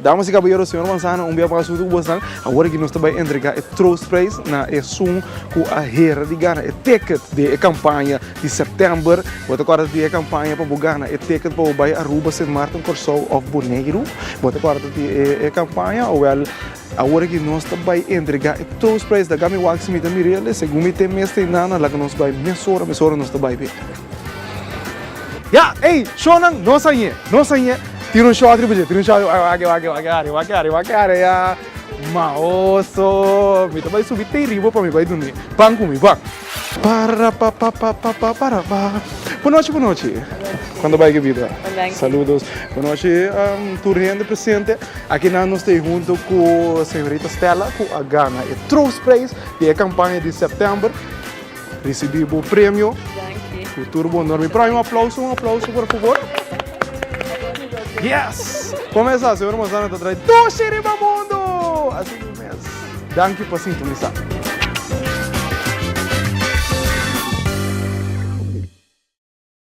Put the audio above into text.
Damas y caballeros, señor Manzano, un bia mas hunto cu bosnan. Awor aki nos ta bay entrega e troostprijs na esun cu a hera di gana e ticket di e campaña di september. Bo ta corda di e campaña pa bo gana e ticket pa bo bay Aruba, Sint Maarten, Corsou of Boneiru? Bo ta corda di e campaña? Awel, awor aki nos ta bay entrega e troostprijs. Laga mi wak si mi ta mir'el. Segun mi tin mes tin nana, laga nos bay mesora, mesora nos ta bay be. Ya, ey, shownan, nos a ñe, nos a ñe. Tira un shot riba dje, tira un shot, wak, wak, wak, wak, wak, wak, wak, ya. Maoso, mi ta bai subi te riba pa mi bai duni. Ban ku mi, ban. Para pa pa pa pa pa para pa. Bonochi, bonochi. Cuando bai ke bida? Saludos. Bonochi, um, tur hende presente. Aki nan nos ta hunto ku señorita Stella ku a gana e troostprijs di e campaña di september. Ricibi bo premio. Danki. Cu tur bo honor. Mi por hay un aplauso, un aplauso por favor. Yes! Comenzá, señor Manzano ta trae dushi riba mundo! Así mes. Danki pa sintonisa.